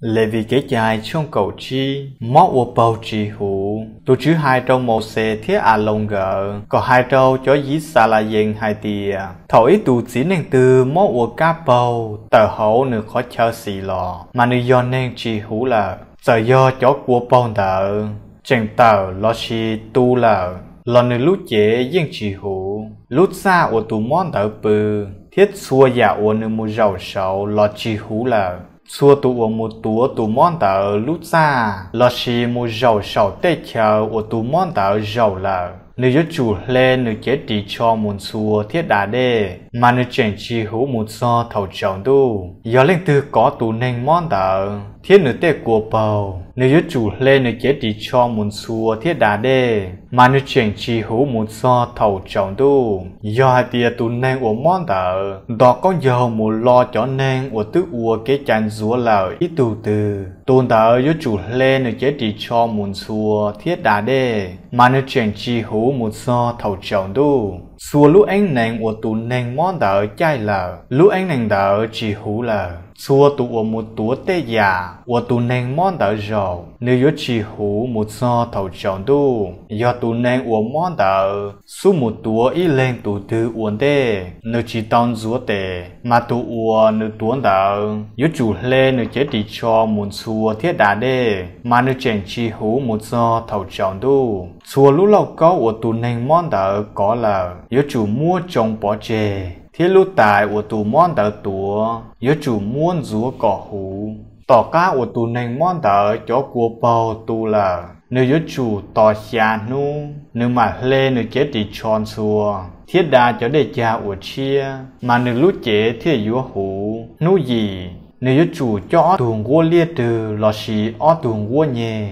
Levis Kev cai tshooj kaum tsib. Mob ua paug tsis huv. Tus TSWV hais rau Mauxes thiab Aloos nkawd kom hais rau cov Yixalayees hais tias, thaum ib tug txiv neej twg mob ua kab paug tawm hauv nws qhov chaw xis los, mas nws yog neeg tsis huv lawm. Txawm yog cov kua paug ntawd tseem tawm lossis tu lawm los nws lub cev yeej tsis huv. Lub txaj uas tus mob ntawd pw thiab txhua yam uas nws mus zaum saud los tsis huv lawm. Txhua tus uas mus tuav tus mob ntawd lub txaj lossis mus zaum saum tej chaw uas tus mob ntawd zaum lawm, nws yuav tsum hle nws cev ris tsho mus ntxhua thiab da dej, mas nws tseem tsis huv mus txog thaum tsaus ntuj. Yog leej twg kov tus neeg mob ntawd thiab nws tej kua paug, nws yuav tsum hle nws cev ris tsho mus ntxhua thiab da dej, mas nws tseem tsis huv mus txog thaum tsaus ntuj. Yog hais tias tus neeg uas mob ntawd nto qaub ncaug mus lo cov neeg uas twb ua kev cai ntxuav lawm ib tug twg, tus ntawd yuav tsum hle nws cev ris tsho mus ntxhua thiab da dej, mas nws tseem tsis huv mus txog thaum tsaus ntuj. Txhua lub eeb nees uas tus neeg mob ntawd caij lawm, lub eeb nees ntawd tsis huv lawm. Txhua tus uas mus tuav tej yam uas tus neeg mob ntawd zaum, nws yuav tsis huv mus txog thaum tsaus ntuj. Yog tus neeg uas mob ntawd xub mus tuav ib leeg tus twg ua ntej, nws tsis tau ntxuav tes, mas tus uas nws tuav ntawd yuav tsum hle nws cev ris tsho mus ntxhua thiab da dej, mas nws tseem tsis huv mus txog thaum tsaus ntuj. Txhua lub lauj kaub uas tus neeg mob ntawd kov lawm yuav tsum muab tsoo pov tseg, thiab lub tais uas tus mob ntawd tuav yuav tsum muab ntxuav kom huv. Tom qab uas tus neeg mob ntawd cov kua paug tu lawm, nws yuav tsum tos xya hnub, nws mam hle nws cev ris tsho ntxhua thiab da cov dej cag uas tshiab, mas nws lub cev thiaj yuav huv. Hnub yim, nws yuav tsum coj ob tug nquab liab rwg lossis ob tug nquab nyeg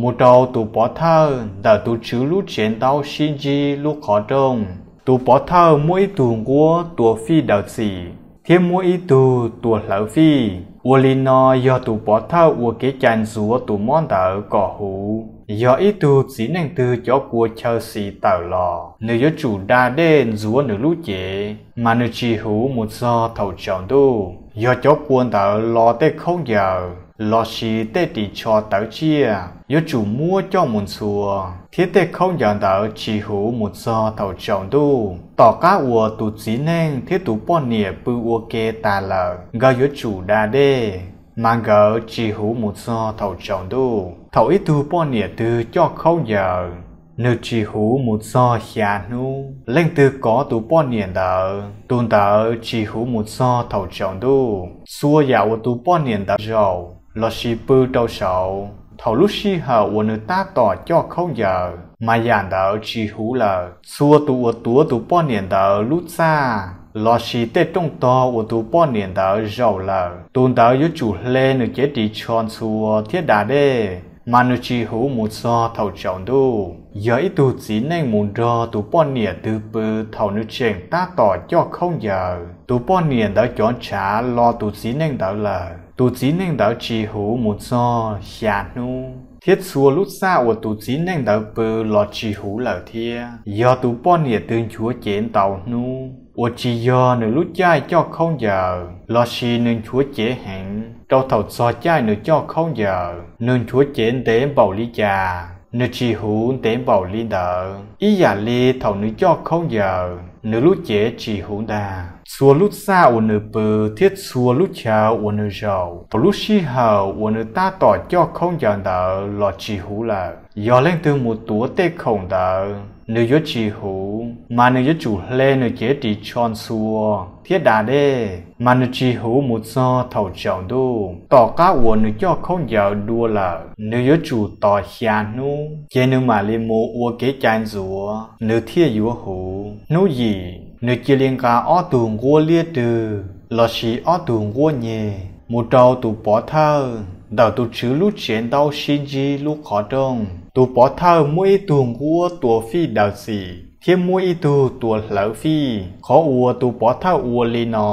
mus rau tus pov thawj ntawm tus TSWV lub tsev ntaub sib ntsib lub qhov rooj. Tus pov thawj muab ib tug nquab tua fij daws txim thiab muab ib tug tua hlawv fij. Ua li no yog tus pov thawj ua kev cai ntxuav tus mob ntawd kom huv. Yog ib tug txiv neej twg cov kua chaw xis tawm los, nws yuav tsum da dej ntxuav nws lub cev, mas nws tsis huv mus txog thaum tsaus ntuj. Yog cov kua ntawd lo tej khaub ncaws lossis tej ris tsho tawv tsiaj, yuav tsum muab coj mus ntxhua, thiab tej khaub ncaws ntawd tsis huv mus txog thaum tsaus ntuj. Tom qab uas tus txiv neej thiab tus poj niam pw ua ke tas lawm, nkawd yuav tsum da dej, mas nkawd tsis huv mus txog thaum tsaus ntuj. Thaum ib tug poj niam twg coj khaub ncaws, nws tsis huv mus txog xya hnub. Leej twg kov tus poj niam ntawd, tus ntawd tsis huv mus txog thaum tsaus ntuj. Txhua yam uas tus poj niam ntawd zaum lossis pw rau saud thaum lub sij hawm uas nws tab tom coj khaub ncaws, mas yam ntawd tsis huv lawm. Txhua tus uas tuav tus poj niam ntawd lub txaj lossis tej rooj tog uas tus poj niam ntawd zaum lawm, tus ntawd yuav tsum hle nws cev ris tsho ntxhua thiab da dej, mas nws tsis huv mus txog thaum tsaus ntuj. Yog ib tug txiv neej mus nrog tus poj niam twg pw thaum nws tseem tab tom coj khaub ncaws, tus poj niam ntawd cov ntshav lo tus txiv neej ntawd lawm, tus txiv neej ntawd tsis huv mus txog xya hnub, thiab txhua lub txaj uas tus txiv neej ntawd pw los tsis huv lawm thiab. Yog tus poj niam twg nchuav cev ntau hnub uas tsis yog nws lub caij coj khaub ncaws lossis nws nchuav cev heev rau thaum txog caij nws coj khaub ncaws, nws nchuav cev ntev npaum li cas, nws tsis huv ntev npaum li ntawd ib yam li thaum nws coj khaub ncaws, nws lub cev tsis huv ntag. Txhua lub txaj uas nws pw thiab txhua lub chaw uas nws zaum thaum lub sij hawm uas nws tab tom coj khaub ncaws ntawd los tsis huv lawm. Yog leej twg mus tuav tej khoom ntawd, nws yuav tsis huv, mas nws yuav tsum hle nws cev ris tsho ntxhua thiab da dej, mas nws tsis huv mus txog thaum tsaus ntuj. Tom qab uas nws coj khaub ncaws dua lawm, nws yuav tsum tos xya hnub, ces nws mam li mus ua kev cai ntxuav, nws thiaj yuav huv. Hnub yim, nws cia li nqa ob tug nquab liab rwg lossis ob tug nquab nyeg mus rau tus pov thawj ntawm tus TSWV lub tsev ntaub sib ntsib lub qhov rooj. Tus pov thawj muab ib tug nquab tua fij daws txim thiab muab ib tug tua hlawv fij. Qhov uas tus pov thawj ua li no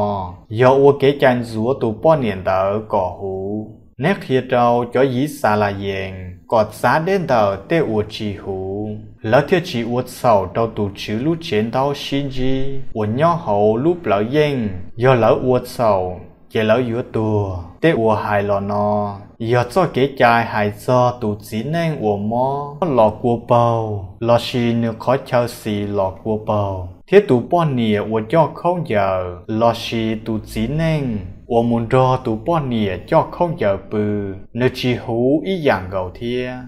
yog ua kev cai ntxuav tus poj niam ntawd kom huv. Neb qhia rau cov Yixalayees kom txav deb ntawm tej uas tsis huv, lawv thiaj tsis ua txhaum rau tus TSWV lub tsev ntaub sib ntsib uas nyob hauv lub plawv yeej. Yog lawv ua txhaum, ces lawv yuav tuag. Tej uas hais los no yog txoj kev cai hais txog tus txiv neej uas mob los kua paug lossis nws qhov chaw xis los kua paug. Thiab tus poj niam uas coj khaub ncaws lossis tus txiv neej uas mus nrog tus poj niam coj khaub ncaws pw, nws tsis huv ib yam nkaus thiab.